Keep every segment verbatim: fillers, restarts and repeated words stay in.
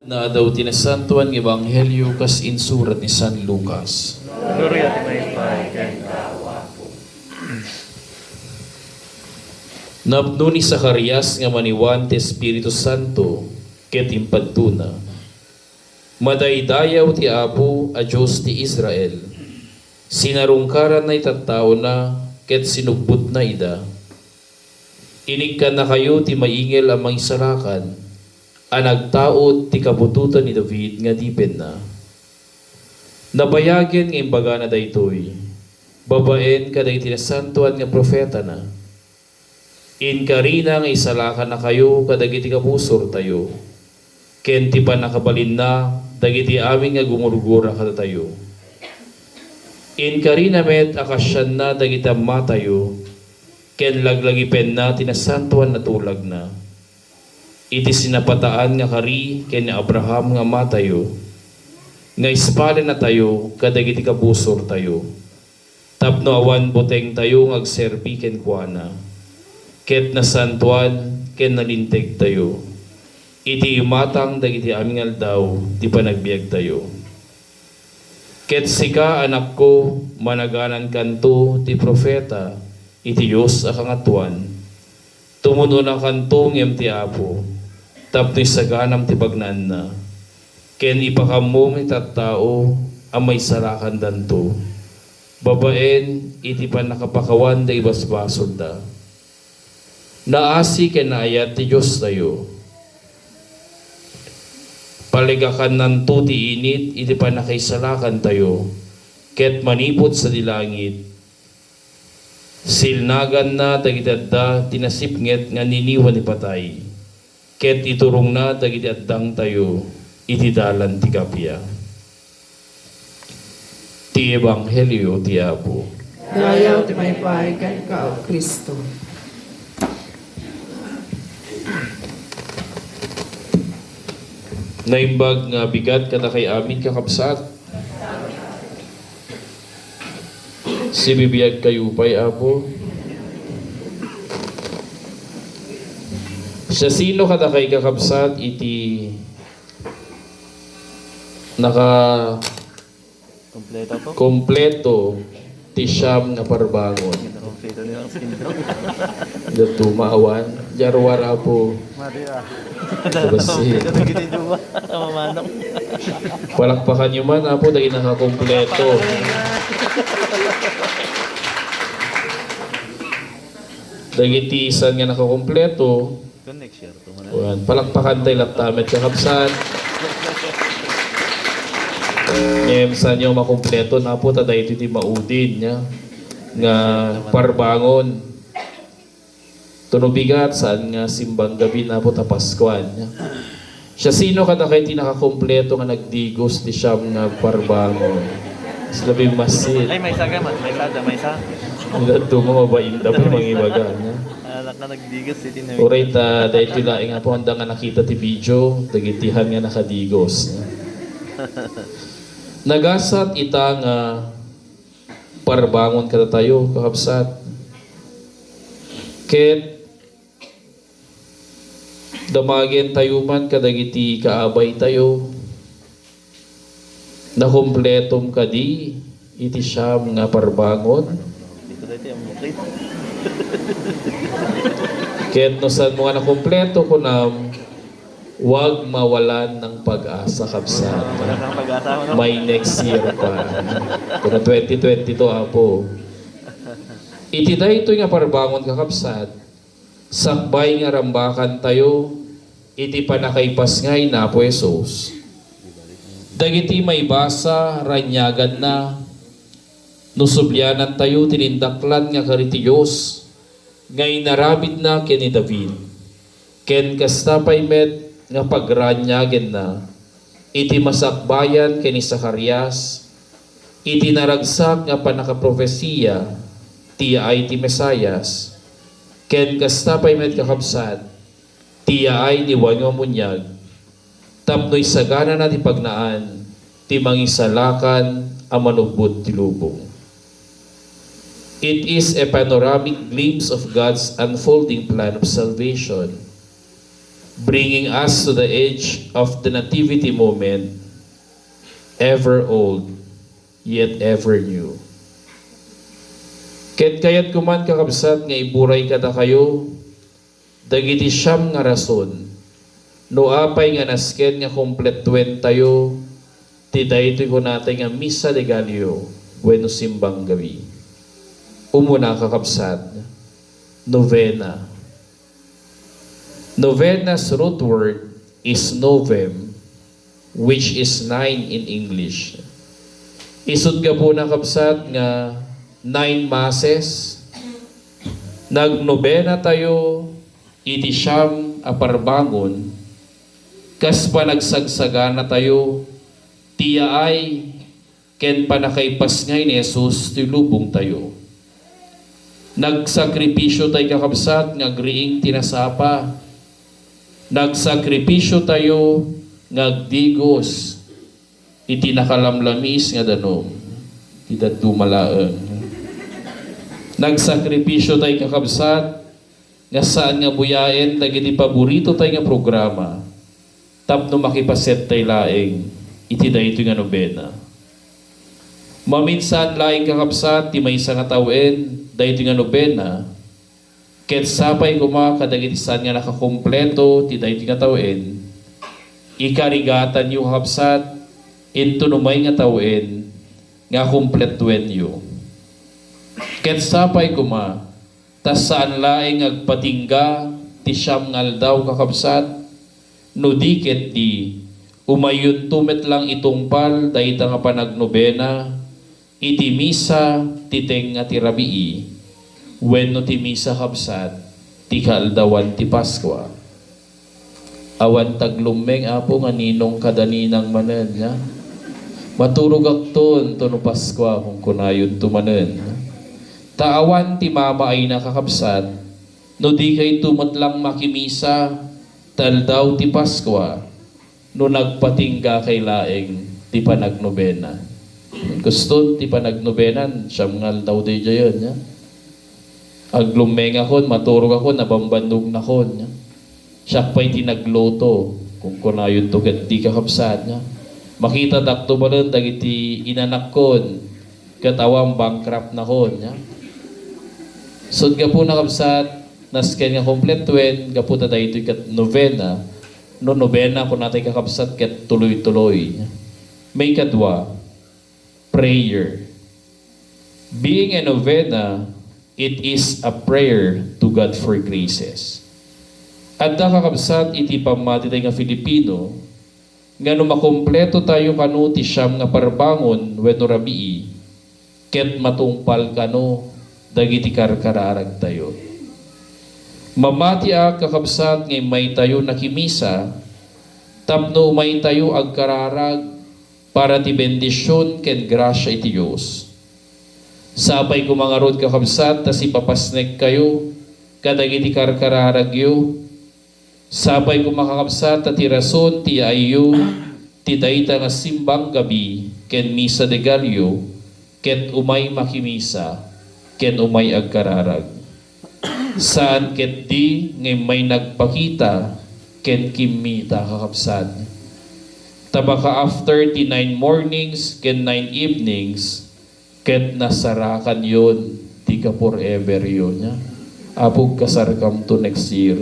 Naadaw ti Nasantoan nga Ebanghelio kas insurat ni San Lucas. Gloria ti maipay kenka, Apo. Napno ni Zacarias nga maniwan ti Espiritu Santo ket impadtona, "Madaydayaw ti Apo a Dios ti Israel. Sinarungkaranna iti tattaona ket sinubbotna ida. Inikkannakayo ti maingel a mangisalakan a nagtaud ti kabutotan ni David nga adipenna. Nabayagen nga imbagana daytoy babaen kadagiti nasantoan nga profetana. Inkarina nga isalakannakayo kadagiti kabusortayo, ken ti pannakabalinna dagiti amin nga gumurgura kadatayo. Inkarina met a kaasianna dagiti ammatayo, ken laglagipenna ti nasantoan a tulagna. Iti sinapataan nga kari ken ni Abraham nga ammatayo, nga ispalenatayo kadagiti kabusortayo, tapno awan butengtayo nga agserbi kenkuana, ket nasantoan ken nalintegtayo iti imatang dagiti amin nga aldaw ti panagbiagtayo. Ket sika, anakko, managanankanto ti profeta iti Dios a Kangatoan. Tumun-unakanto ngem ti Apo, tapno isaganam ti pagnaanna, ken ipakaammo iti tattao a maisalakandanto, babaen iti pannakapakawan dagiti basbasolda. Naasi ken naayat ti Diostayo. Palegakannanto ti init iti pannakaisalakantayo, ket manipud sadi langit, silnaganna dagiti adda ti nasipnget nga niniwa ni patay, ket iturongna dagiti addangtayo iti dalan ti kappia." Ti Ebanghelio ti Apo. Dayaw ti maipay kenka, O Cristo. Naimbag nga bigat kadakay amin, kakabsat. Sibibiag kayo pay, Apo. Siasino kadakay, kakabsat, iti naka Kompleto to. Kompleto ti siam nga parbangon. Kompleto ni Mang Sindong. Ida tumaawan. Jarwar, Apo. Mati, ah. Kabasi. Kompleto na giti dua. Mamanong. Palakpakan niyo man, Apo, dagiti nakakompleto. Dagiti san nga nakakompleto. Next year. Wen, palakpakan tayo latta met, kakabsat. Ngem, saan yo makumpleto, Apo, ta daytoy ti maudin, nia, nga parbangon. Tuno bigat, saan nga simbang gabi, Apo, ta Paskuan, nia. Siasino kadakay ti nakakumpleto nga nagdigos ti siam nga parbangon? Sila bimmasit. Ay, maysa ka, ma-, maysa, da, maysa. Ang daduma, mabain da, pero mangibaga, nia. Anak nga nagdigas iti Uray ta daytoy laeng, Apo, anda nga nakita ti video, dagiti han nga nakadigos. Nagasat ita nga parbangon kadatayo, kakabsat. Ket damagen tayo man kadagiti kaabaytayo. Nakumpletom kadi iti siam nga parbangon? Ket no saan mo nga nakumpleto, kunam, "Huwag mawalan ng pag-asa, kabsat." Wala nang pag-asa, no? May next year pa. Kuna twenty twenty-two, Apo. Iti daytoy nga parbangon, kakabsat, sakbay nga rambakantayo iti pannakaipasngay ni Apo Jesus. Dagiti maibasa, raniaganna no sublianantayo ti nindaklan nga kari ti Dios nga inaramidna ken ni David, ken kasta pay met nga pagraniagenna iti masakbayan ken ni Zacarias, iti naragsak nga pannakaprofesia ti yaay ti Mesias, ken kasta pay met, kakabsat, ti yaay ni Juan nga Munyag, tapno isaganana ti pagnaan ti Mangisalakan a manubbot ti lubong. It is a panoramic glimpse of God's unfolding plan of salvation. bringing us to the age of the Nativity moment, ever old, yet ever new. Ket kayatko man, kakabsat, nga iburay kadakayo dagiti siam nga rason no apay nga nasken nga kumpletuentayo ti daytoy kunatay nga Misa de Gallo wenno simbang gabii. Umuna, kakabsat, novena. Novena's root word is novem, which is nine in English. Isut' gapuna, kabsat, nga nine masses, nagnobenatayo iti siam a parbangon, kas panagsagsaganatayo ti yaay ken pannakaipasngay ni Jesus ti lubongtayo. Nagsakripisio tay, kakabsat, nga agriing ti nasapa. Nagsakripisio tayo nga agdigos iti nakalamlamis nga danum ti dadduma laeng. Nagsakripisio tay, kakabsat, nga saan nga buyaen dagiti paborito tay nga programa tapno makipaset tay laeng iti daytoy nga nobena. Maminsan laeng, kakabsat, ti maysa nga tawen daytoy nga nobena, ket sapay koma kadagiti saan nga nakakompleto ti daytoy nga tawen, ikarigatanyo, kakabsat, inton umay nga tawen nga kumpletuenyo. Ket sapay koma ta saan laeng nga agpatingga ti siam nga aldaw, kakabsat, no di ket di, umayyonto met lang itungpal dayta nga panagnobena iti Misa ti tengnga ti rabii wenno ti Misa, kabsat, ti kaaldawan ti Paskua. Awan taglummeng, Apo, nga ninong kada ninang manen, nia? Maturogakton, no Paskua, kunkunayonto manen. Ta awan ti mamaayna, kakabsat, no dikayto met lang makimisa ta aldaw ti Paskua, no nagpatinggakay laeng ti panagnobena. Kuston ti panagnobenan, siam nga aldaw daydiayen, nia? Aglummengakon, maturogakon, nabambannognakon, nia? Siak pay ti nagluto, kunkunayonto ket di, kakabsat, nia? Makitadakto manen dagiti inanakkon, ket awan, bankrupt-nakon, nia? Sut' gapuna, kabsat, nasken nga kumpletuen gapu ta daytoy ket novena. No novena, kunatay, kakabsat, ket tuloy-tuloy. Maikadua, prayer. Being a novena, it is a prayer to God for graces. Adda, kakabsat, iti pammati tayo nga Filipino nga no makumpleto tayo kano ti siam nga parbangon wenno rabii, ket matungpal kano dagiti karkararagtayo. Mamatiak, kakabsat, nga immaytayo nakimisa tapno umaytayo agkararag para ti bendision ken grasia iti Dios. Sapay koma ngarud, kakabsat, ta sipapasnekkayo kadagiti karkararagyo. Sapay koma, kakabsat, ta ti rason ti yaayyo ti dayta nga simbang gabii ken Misa de Gallo ket umay makimisa ken umay agkararag. Saan ket di nga immay nagpakita ken kimmita, kakabsat. Ta baka after ti nine mornings ken nine evenings, ket nasarakanyon ti ka-foreveryo, nia? Apo, kasarkamto next year.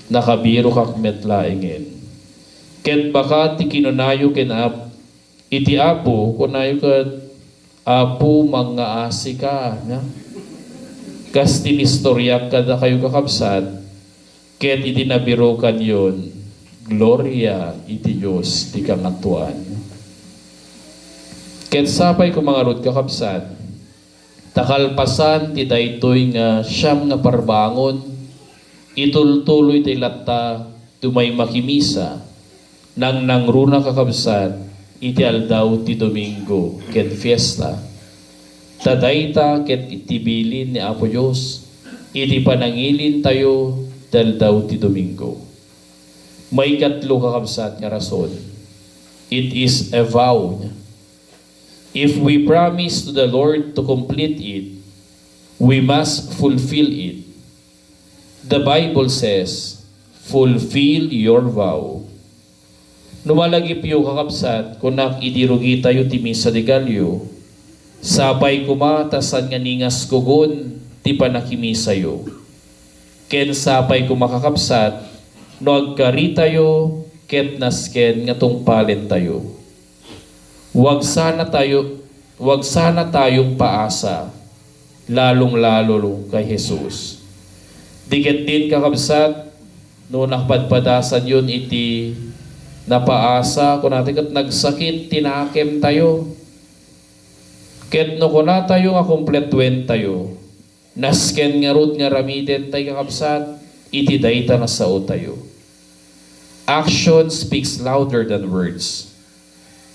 Nakabirokak met laengen. Ket baka ti kinunayo ken Ap-, iti Apo, kunayo ket, "Apo, mangngaasika," nia? Kas ti inistoriak kadakayo, kakabsat, ket iti nabirokanyon, gloria iti Dios ti Kangatoan. Ket sapay koma ngarud, kakabsat, ta kalpasan ti daytoy nga siam nga parbangon, itultuloy ti latta ti umay makimisa, nangnangruna, kakabsat, iti aldaw ti Domingo ken fiesta. Ta dayta ket iti bilin ni Apo Dios iti panangilintayo ti aldaw ti Domingo. Maikatlo, kakabsat, nga rason, it is a vow. If we promise to the Lord to complete it, we must fulfill it. The Bible says, Fulfill your vow. No malagipyo, kakabsat, kunak idi rugitayo ti Misa de Gallo, sapay koma ta saan nga ningaskugon ti pannakimisayo. Ken sapay koma, kakabsat, no agkaritayo ket nasken nga tungpalentayo. Wag sana tayo, wag sana tayong paasa, lalong-lalo kay Jesus. Di ketdin, kakabsat, no napadpadasanyon iti napaasa, kunatayo ket nagsakit ti nakemtayo. Ket no kunatayo nga kumpletuentayo, nasken ngarud nga aramidentayo, kakabsat, iti dayta nga saotayo. Action speaks louder than words.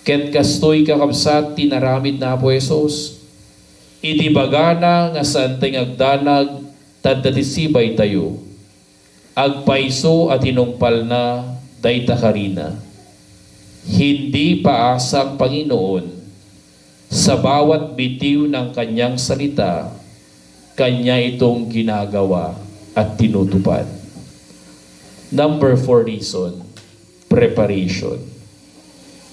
Ket kastoy, kakabsat, ti inaramid ni Apo Jesus. Iti bagana nga saantayo nga agdanag ta adda ti sibaytayo, agpayso a tinungpalna dayta karina. Hindi paasang Panginoon, sa bawat bitiw ng kanyang salita, kanya itong ginagawa at tinutupad. Number four reason, preparation.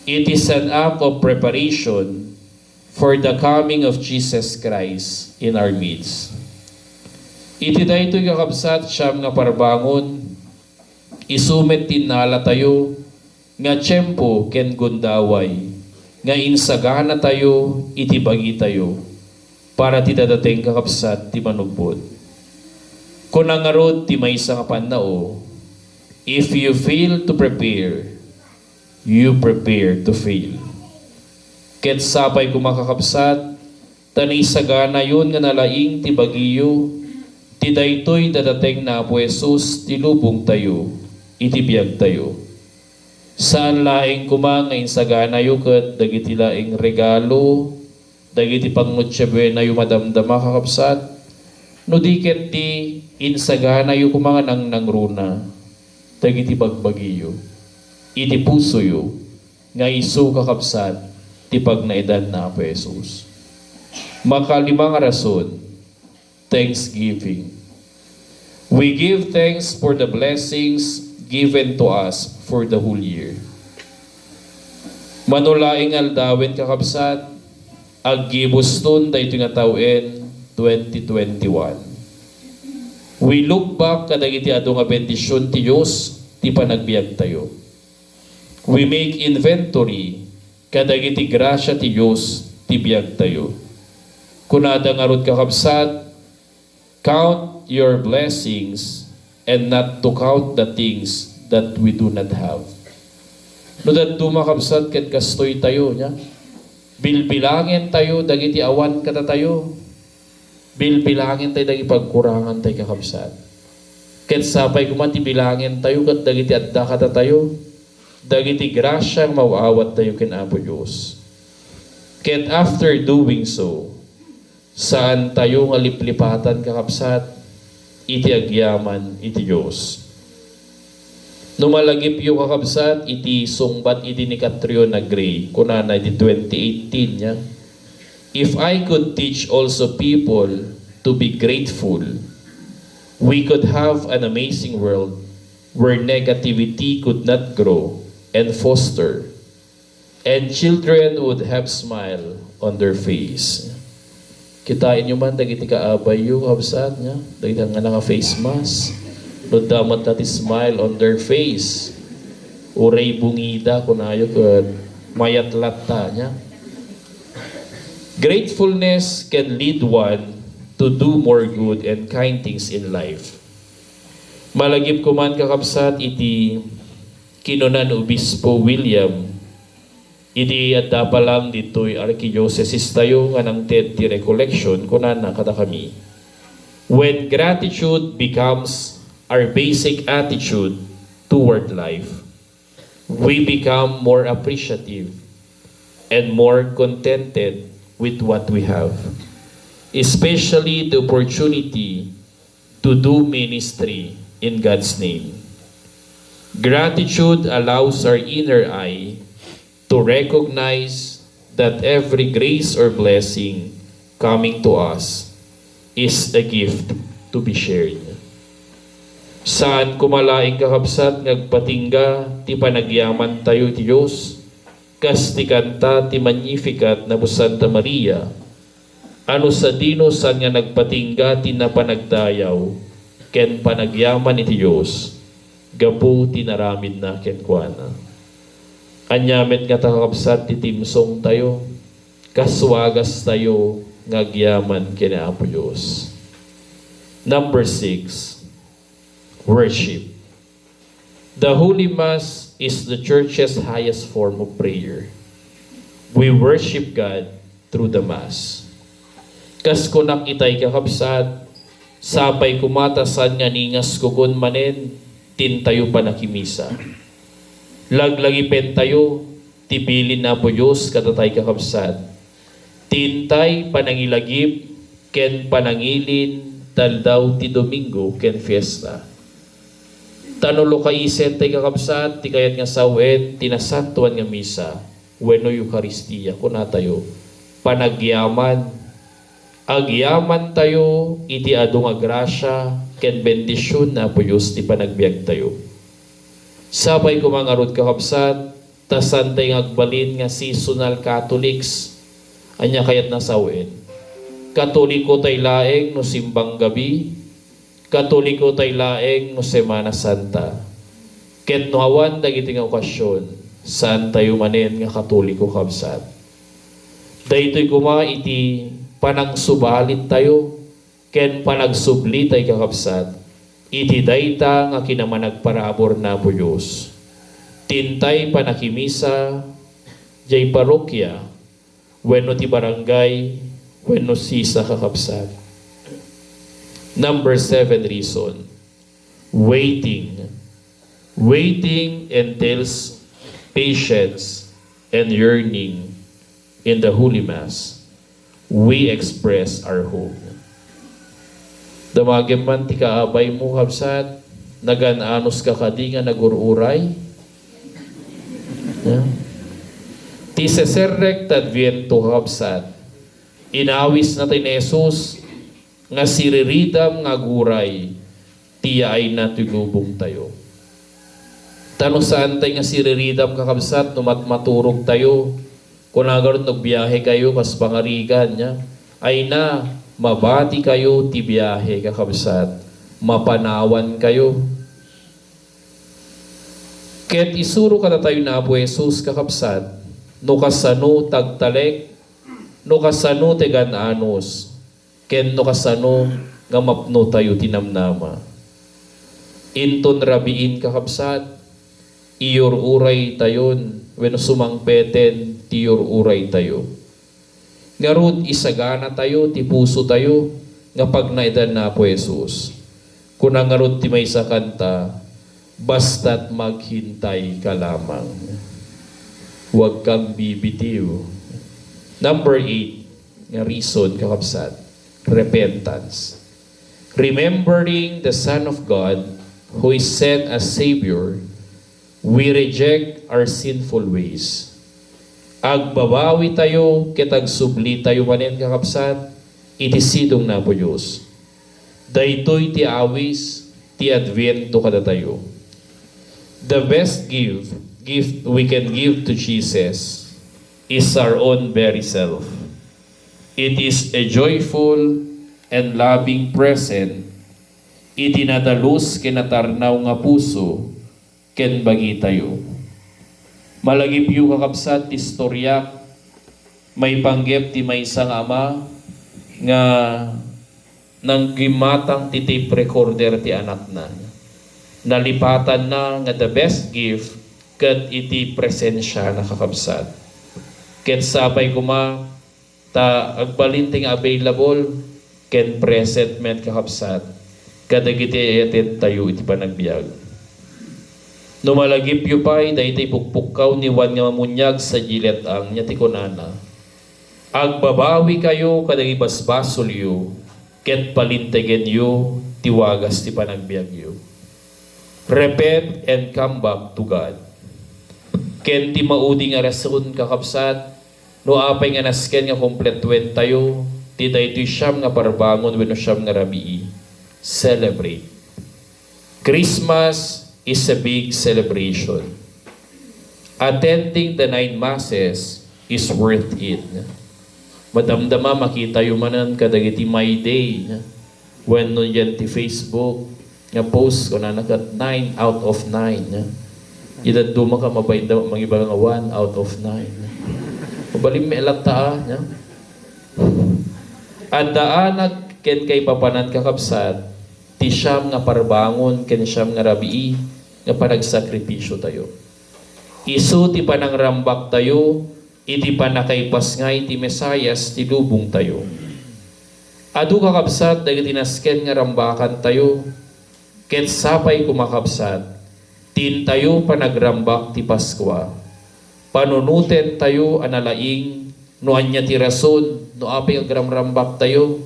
It is an act of preparation for the coming of Jesus Christ in our midst. Iti daytoy, kakabsat, siam nga parbangon, isu met ti innalatayo nga tiempo ken gundaway nga insaganatayo iti bagitayo para ti dadateng, kakabsat, ti manubbot. Kuna ngarud ti maysa nga pannao, "If you fail to prepare, you prepare to fail." Ket sapay koma, kakabsat, ta naisaganayon nga nalaing ti bagiyo, ti daytoy dadateng ni Apo Jesus ti lubongtayo iti biagtayo. Saan laeng koma nga insaganayo ket dagiti laeng regalo, dagiti pangnoche buenayo madamdama, kakabsat, no di ket ti insaganayo koma nga nangnangruna dagiti bagbagiyo iti pusoyo nga isu, kakabsat, ti pagnaedan ni Apo Jesus. Makalima nga rason, thanksgiving. We give thanks for the blessings given to us for the whole year. Mano laeng aldawen, kakabsat, aggibuston daytoy nga tawen, twenty twenty-one. We look back kadagiti adu nga bendision ti Dios ti panagbiagtayo. We make inventory kadagiti grasia ti Dios ti biagtayo. Kunada ngarud, kakabsat, "Count your blessings and not to count the things that we do not have." No dadduma, kabsat, ket kastoy tayo, nya, bilbilangen tayo dagiti awan kadatayo. Bilbilangen tayo dagiti pagkurangan tayo, kakabsat. Ket sapay koma ti bilangen tayo ket dagiti adda kadatayo, dagiti grasia nga maaw-awat tayo ken Apo Dios. Ket after doing so, saan tayo nga liplipatan, kakabsat, iti agyaman iti Dios. No malagipyo, kakabsat, iti sungbat idi ni Catriona Gray, kunana iti twenty eighteen, nya, "If I could teach also people to be grateful, we could have an amazing world where negativity could not grow and foster, and children would have smile on their face." Kitaenyo man dagiti kaabayyo, kabsat, nya, dagiti nga naka-face mask. No adda met ti smile on their face, uray bungida, kunayo, ket mayat latta, nya. Gratefulness can lead one to do more good and kind things in life. Malagip koma, kakabsat, iti kinuna ni Obispo William, idi adda pa lang ditoy arkidiocese tayo nga nangted ti recollection, kunana kadakami, "When gratitude becomes our basic attitude toward life, we become more appreciative and more contented with what we have, especially the opportunity to do ministry in God's name." Gratitude allows our inner eye to recognize that every grace or blessing coming to us is a gift to be shared. Saan koma laeng, kakabsat, nga agpatingga ti panagyamantayo iti Dios, kas ti kanta ti Magnificat napo Santa Maria, a no sadino saan nga nagpatingga ti napanagdayaw ken panagyaman iti Dios gapu ti naramidna kenkuana. Ania met ngata, kakabsat, ti timsongtayo, kas wagastayo nga agyaman ken ni Apo Dios. Number six, worship. The Holy Mass is the Church's highest form of prayer. We worship God through the Mass. Kas kunak itay, kakabsat, sapay koma ta saan nga ningaskugon manen ti intayo panakimisa. Laglagipentayo ti bilin ni Apo Dios kadatay, kakabsat, ti intay panangilagip ken panangilin ti aldaw ti Domingo ken fiesta. Ta no lukaisentay, kakabsat, ti kayat nga sawen ti Nasantoan nga Misa wenno Eukaristia, kunatayo, panagyaman. Agyamantayo iti adu nga grasia ken bendision ni Apo Dios ti panagbiagtayo. Sapay koma ngarud, kakabsat, ta saantay nga agbalin nga seasonal Catholics. Ania kayat nga sawen? Katoliko tay laeng no simbang gabi, Katoliko tay laeng no Semana Santa. Ket no awan dagiti nga okasion, saantayo manen nga Katoliko, kabsat. Daytoy koma iti panangsubalittayo ken panagsublitay, kakabsat, iti dayta nga kinamanagparabur ni Apo Dios. Ti intay panakimisa, diay parokia, wenno ti barangay, wenno sisa, kakabsat. Number seven reason, waiting. Waiting entails patience and yearning. In the Holy Mass, we express our hope. Damagem man ti kaabaymo, kabsat, nagan-anos ka kadi nga nagur-uray? Yeah. Ti seserrek ti Adviento, kabsat, inawisna ti ni Jesus nga siriridam nga aguray ti yaayna ti lubongtayo. Ta no saantay nga siriridam, kakabsat, no matmaturogtayo, kuna garud no agbiahekayo kas pangarigan, nia, ayna, mabatikayo ti biahe, kakabsat, mapanawankayo. Ket isuro kadatayo ni Apo Jesus, kakabsat, no kasano ti agtalek, no kasano ti gan-anos, ken no kasano nga mapnotayo ti namnama. Inton rabiin, kakabsat, iyur-uraytayon wenno sumangpeten ti iyur-uraytayo. Ngarud, isaganatayo ti pusotayo nga pagnaedan ni Apo Jesus. Kuna ngarud ti maysa a kanta, "Basta't maghintay ka lamang." Huwag kang bibitiw. Number eight nga reason, kakabsat, repentance. Remembering the Son of God, who is sent as Savior, we reject our sinful ways. Agbabawitayo ket agsublitayo manen, kakabsat, iti sidong ni Apo Dios. Daytoy ti awis ti Adviento kadatayo. The best gift, gift we can give to Jesus is our own very self. It is a joyful and loving present iti nadalus ken natarnaw nga puso ken bagitayo. Malagipyo, kakabsat, ti istoriak, maipanggep ti maysa nga ama nga nanggimatang ti tape recorder ti anakna. Nalipatanna nga the best gift ket iti presensiana, kakabsat. Ket sapay koma ta agbalin ti nga available ken present met, kakabsat, kadagiti ay-ayatenyo iti panagbiag. No malagipyo pay daytoy pukpukkaw ni Juan nga Mamuniag sadiay let-ang, nia ti kunana, "Agbabawikayo kadagiti basbasolyo ket palintegenyo ti wagas ti panagbiagyo." Repent and come back to God. Ken ti maudi nga rason, kakabsat, no apay nga nasken nga kompletuentayo ti daytoy siam nga parbangon wenno siam nga rabii, celebrate. Christmas is a big celebration. Attending the nine masses is worth it. Madamdama, makitayo manen kadagiti My Day, wenno diay ti Facebook nga post, kunana ket nine out of nine. Ita duma ka mabain da mangibaga nga one out of nine. Mabalin met latta, ania? Addaanak ken kaipapanan, kakabsat, ti siam nga parbangon ken siam nga rabii nga panagsakripisiotayo. Isu ti panangrambaktayo iti pannakaipasngay ti Mesias ti lubongtayo. Adu, kakabsat, dagiti nasken nga rambakantayo, ket sapay koma, kabsat, ti intayo panagrambak ti Paskua. Panunotentayo a nalaing no ania ti rason no apay agramrambaktayo.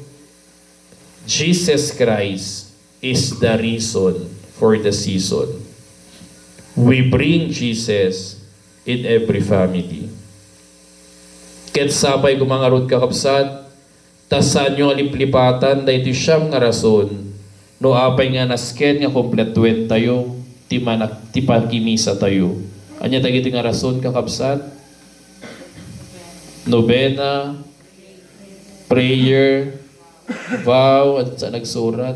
Jesus Christ is the reason for the season. We bring Jesus in every family. Ket sapay koma ngarud, kakabsat, ta saanyo a liplipatan daytoy siam nga rason no apay nga nasken nga kumpletuentayo ti manak-, ti pakimisatayo. Ania dagiti nga rason, kakabsat? Nobena, prayer, vow, at sa nagsurat.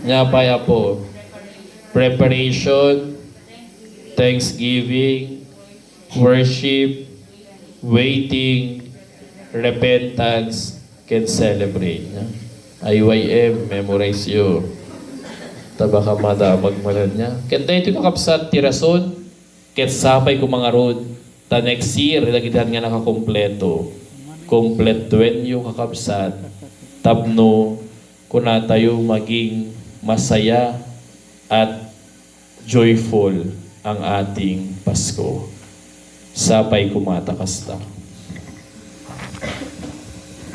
Ania pay, Apo? Preparation, thanksgiving, worship, waiting, repentance, ken celebrate. Ania? I Y M, memorize you. Ta baka madamag manen, ania? Ket daytoy, kakabsat, ti rason ket sapay koma ngarud ta next year, dagiti nga nakakumpleto, kumpletuenyo, kakabsat, tapno kunatayo, maging masaya at joyful ang ating Pasko. Sapay koma ta kasta.